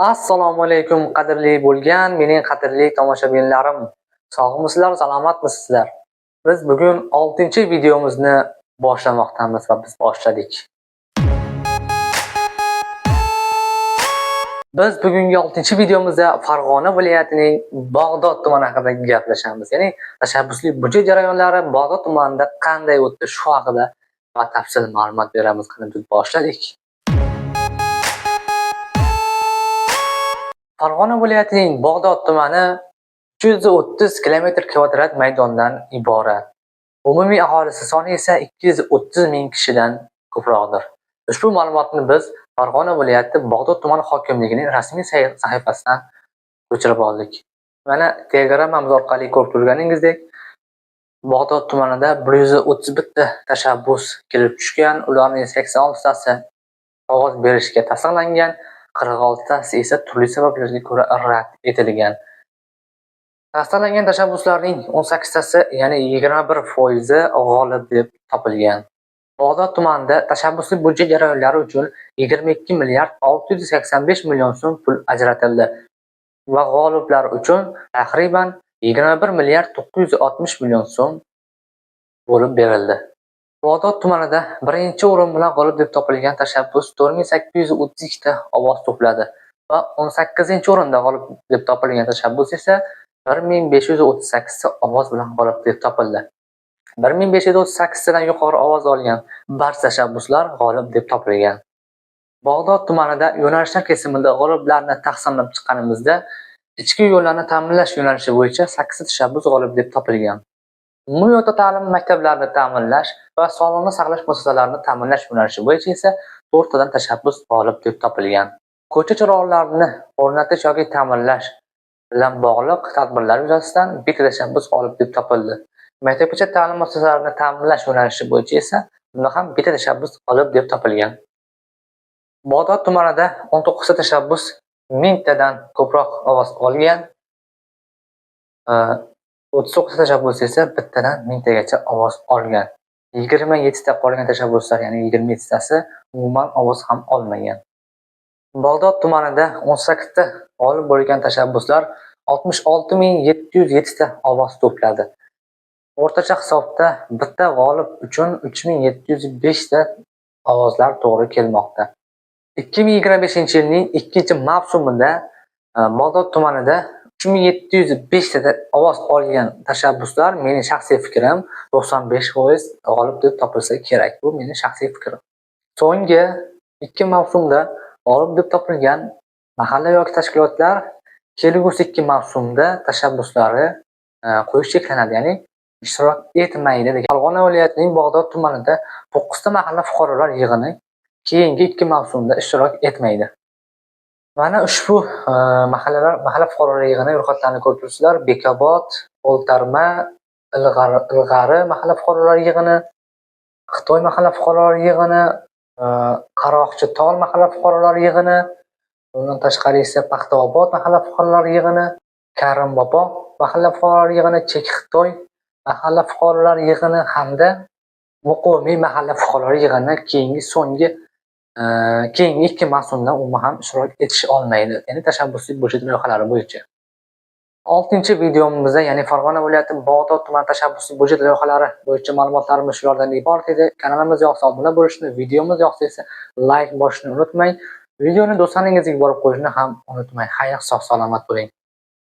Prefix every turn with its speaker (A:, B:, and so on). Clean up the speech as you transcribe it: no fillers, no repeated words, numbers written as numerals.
A: Assalomu alaykum, qadrli bo'lgan mening qadrli tomoshabinlarim. Sog'misizlar, salomatmisizlar? Biz bugun 6-videomizni boshlamoqdamiz va biz boshladik. Biz bugungi 6-videomizda Farg'ona viloyatining Bag'dod tumani haqida gaplashamiz. Ya'ni tashabbusli budjet jarayonlari Bag'dod tumanida qanday o'tdi, shu haqida batafsil ma'lumot beramiz. Qani biz boshladik. Farg'ona viloyatining Bag'dod tumani 330 kilometr kvadrat maydondan iborat. Umumiy aholisi soni esa 230 ming kishidan ko'proqdir. Ushbu ma'lumotni biz Farg'ona viloyati Bag'dod tumani hokimligining rasmiy sahifasidan ko'chirib oldik. Mana diagrammamiz orqali ko'rib turganingizdek, Bag'dod tumanida 131 ta tashabbus kelib tushgan, ularning 86 tasi ovoz berishga tasdiqlangan, 46 tasi esa turli sabablarga ko'ra rad etilgan. Tasdiqlangan tashabbuslarning 18 tasi, ya'ni 21% g'olib deb topilgan. Bag'dod tumanida tashabbusli budjet jarayonlari uchun 22 milliard 685 million so'm pul ajratildi va g'oliblar uchun taqriban 21 milliard 960 million so'm bo'lib berildi. Bag'dod tumanida birinchi o'rin bilan g'olib deb topilgan tashabbus 4832 ta ovoz to'pladi va 18-o'rinda g'olib deb topilgan tashabbus esa 1538 ta ovoz bilan g'olib deb topildi. 1538 tadan yuqori ovoz olgan barcha tashabbuslar g'olib deb topilgan. Bag'dod tumanida yo'nalishlar kesimida g'oliblarni taqsimlab chiqqanimizda ichki yo'llarni ta'minlash yo'nalishi bo'yicha 8 ta tashabbus g'olib deb topilgan. Umumiy o'rta ta'lim maktablarini ta'minlash va sog'liqni saqlash muassasalarini ta'minlash yo'nalishi bo'yicha esa 4 tadan tashabbus g'olib deb topilgan. Ko'cha chiroqlarini o'rnatish yoki ta'mirlash bilan bog'liq tadbirlar yuzasidan 1 tashabbus g'olib deb topildi. Maktabgacha ta'lim muassasalarini ta'minlash yo'nalishi bo'yicha esa bunda ham 1 tashabbus g'olib deb topilgan. Bag'dod tumanida 19 ta tashabbus 1000 tadan ko'proq ovoz olgan. 39 tashabbus esa bittadan 1000 tagacha ovoz olgan. 27 ta qolgan tashabbuslar, ya'ni 27 tasi umuman ovoz ham olmagan. Bag'dod tumanida 18 ta g'olib bo'lgan tashabbuslar 66707 ta ovoz to'pladi. O'rtacha hisobda bitta g'olib uchun 3705 ta ovozlar to'g'ri kelmoqda. 2025-yilning 2-mavsumida Bag'dod tumanida 3705 ta ovoz olgan tashabbuslar, mening shaxsiy fikrim, 95% g'olib deb topilsa kerak. Bu mening shaxsiy fikrim. So'nggi 2 mavsumda g'olib deb topilgan mahalla yoki tashkilotlar kelgusi 2 mavsumda tashabbuslari qo'yish cheklanadi, ya'ni ishtirok etmaydi degan. Farg'ona viloyatining Bag'dod tumanida 9 ta mahalla fuqarolar yig'ini keyingi 2 mavsumda ishtirok etmaydi. Mana ushbu mahallalar, mahalla fuqarolar yig'ini ro'yxatlarini ko'rib turibsizlar. Bekobod, O'ltarma, Ilg'ari mahalla fuqarolar yig'ini, Xitoy mahalla fuqarolar yig'ini, Qaroqchi tol mahalla fuqarolar yig'ini, undan tashqari esa Paxtaobod mahalla fuqarolar yig'ini, Karimbobo mahalla fuqarolar yig'ini, Chek Xitoy mahalla fuqarolar yig'ini hamda Muqimiy mahalla fuqarolar yig'ini keyingi so'nggi keyingi 2 mavsumda umuman ham ishtirok etisha olmaydi. Ya'ni tashabbusli budjet loyihalari bo'yicha. 6-videomizda, ya'ni Farg'ona viloyati Bag'dod tumani tashabbusli budjet loyihalari bo'yicha ma'lumotlarimiz shulardan iborat edi. Kanalimiz yoqsa obuna bo'lishni, videomiz yoqsa esa like bosishni unutmang. Videoni do'stlaringizga yuborib qo'yishni ham unutmang. Xayr, sog' salomat bo'ling.